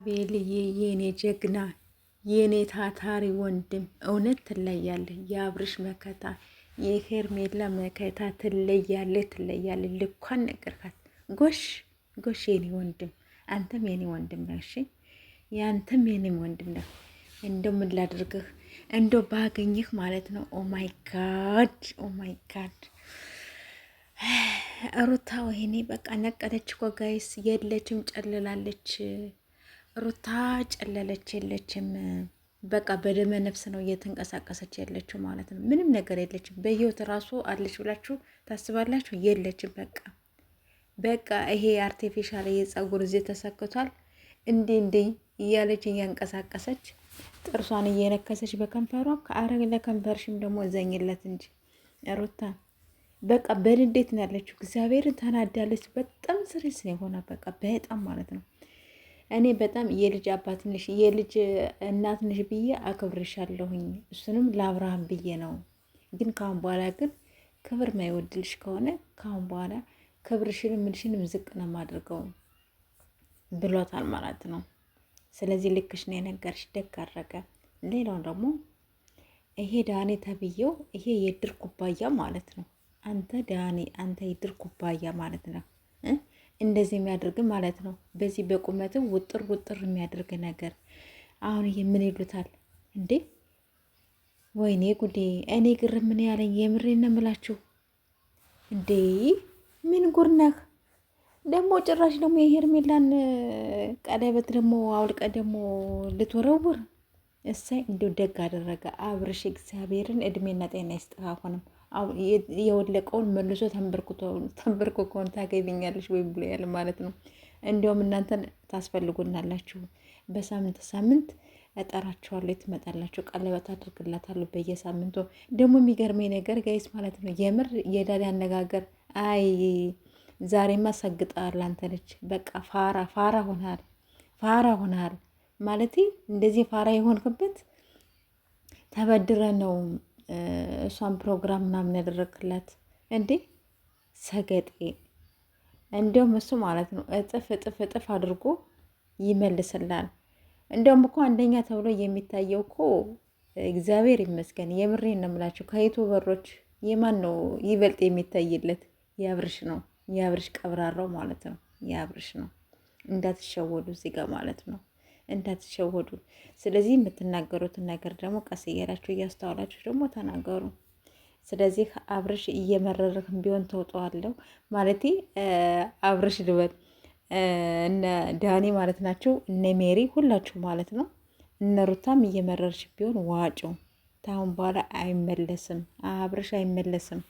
ቤልዬ የኔ ጀግና የኔ ታታሪ ወንድም እውነት ትለያለህ። የአብርሽ መከታ የሄርሜላ መከታ ትለያለህ፣ ትለያለህ። ልኳን ነገርካት። ጎሽ ጎሽ፣ የኔ ወንድም አንተም የኔ ወንድም ነህ። እሺ ያንተም የኔም ወንድም ነህ። እንደው ምን ላድርግህ? እንደው ባገኝህ ማለት ነው። Oh my God፣ oh my God ሩታ ወይኔ በቃ ነቀለች እኮ guys። የለችም፣ ጨልላለች። ሩታ ጨለለች፣ የለችም። በቃ በደመ ነፍስ ነው እየተንቀሳቀሰች ያለችው ማለት ነው። ምንም ነገር የለችም። በህይወት ራሱ አለች ብላችሁ ታስባላችሁ? የለችም። በቃ በቃ ይሄ artificial የጸጉር እዚህ ተሰክቷል። እንዲህ እንዲህ እያለች እያንቀሳቀሰች ጥርሷን እየነከሰች በከንፈሯ ከአረግ ለከንፈርሽም ደግሞ ዘኝለት እንጂ ሩታ በቃ በንዴት ነው ያለችው። እግዚአብሔርን ተናዳለች። በጣም serious ነው የሆነ በቃ በጣም ማለት ነው። እኔ በጣም የልጅ አባት ነሽ የልጅ እናት ነሽ ብዬ አክብርሻለሁኝ። እሱንም ለአብርሃም ብዬ ነው። ግን ካሁን በኋላ ግን ክብር ማይወድልሽ ከሆነ ካሁን በኋላ ክብርሽንም ምንሽንም ዝቅ ነው የማድርገው ብሏታል ማለት ነው። ስለዚህ ልክሽ ነው የነገርሽ፣ ደግ አደረገ። ሌላው ደግሞ ይሄ ዳኔ ተብዬው ይሄ የድር ኩባያ ማለት ነው። አንተ ዳኔ አንተ የድር ኩባያ ማለት ነው። እንደዚህ የሚያደርግ ማለት ነው። በዚህ በቁመት ውጥር ውጥር የሚያደርግ ነገር አሁን ይሄ ምን ይሉታል እንዴ? ወይኔ ጉዴ! እኔ ግር ምን ያለኝ የምሬ ነው የምላችሁ እንዴ! ምን ጉር ነህ ደግሞ? ጭራሽ ደግሞ የሄርሜላን ቀለበት ደግሞ አውልቀ ደግሞ ልትወረውር። እሰይ እንዲሁ ደግ አደረገ አብርሽ። እግዚአብሔርን እድሜና ጤና ይስጥህ። አሁንም የወለቀውን መልሶ ተንበርክኮን ታገቢኛለሽ ወይም ብሎ ያለ ማለት ነው። እንዲያውም እናንተን ታስፈልጉናላችሁ። በሳምንት ሳምንት እጠራችኋለሁ፣ ትመጣላችሁ፣ ቀለበት አድርግላታለሁ በየሳምንቱ። ደግሞ የሚገርመኝ ነገር guys ማለት ነው የምር የዳኒ አነጋገር አይ ዛሬማ ሰግጠሃል አንተ ልጅ፣ በቃ ፋራ ፋራ ሆናል፣ ፋራ ሆናል ማለት እንደዚህ ፋራ የሆንክበት ተበድረ ነው እሷን ፕሮግራም ምናምን ያደረግክላት እንዴ ሰገጤ። እንዲያውም እሱ ማለት ነው እጥፍ እጥፍ እጥፍ አድርጎ ይመልስላል። እንዲያውም እኮ አንደኛ ተብሎ የሚታየው እኮ እግዚአብሔር ይመስገን፣ የምሬን ነው የምላቸው። ከ YouTuber ኦች የማን ነው ይበልጥ የሚታይለት? የአብርሽ ነው። የአብርሽ ቀብራራው ማለት ነው። የአብርሽ ነው። እንዳትሸወዱ እዚህ ጋር ማለት ነው። እንዳትሸወዱ። ስለዚህ የምትናገሩትን ነገር ደግሞ ቀስ እያላችሁ እያስተዋላችሁ ደግሞ ተናገሩ። ስለዚህ አብርሽ እየመረርህም ቢሆን ተውጠዋለሁ ማለቴ አብርሽ ልበል እነ ዳኒ ማለት ናቸው፣ እነ ሜሪ ሁላችሁ ማለት ነው። እነ ሩታም እየመረርሽ ቢሆን ዋጭው። ታሁን በኋላ አይመለስም፣ አብርሽ አይመለስም።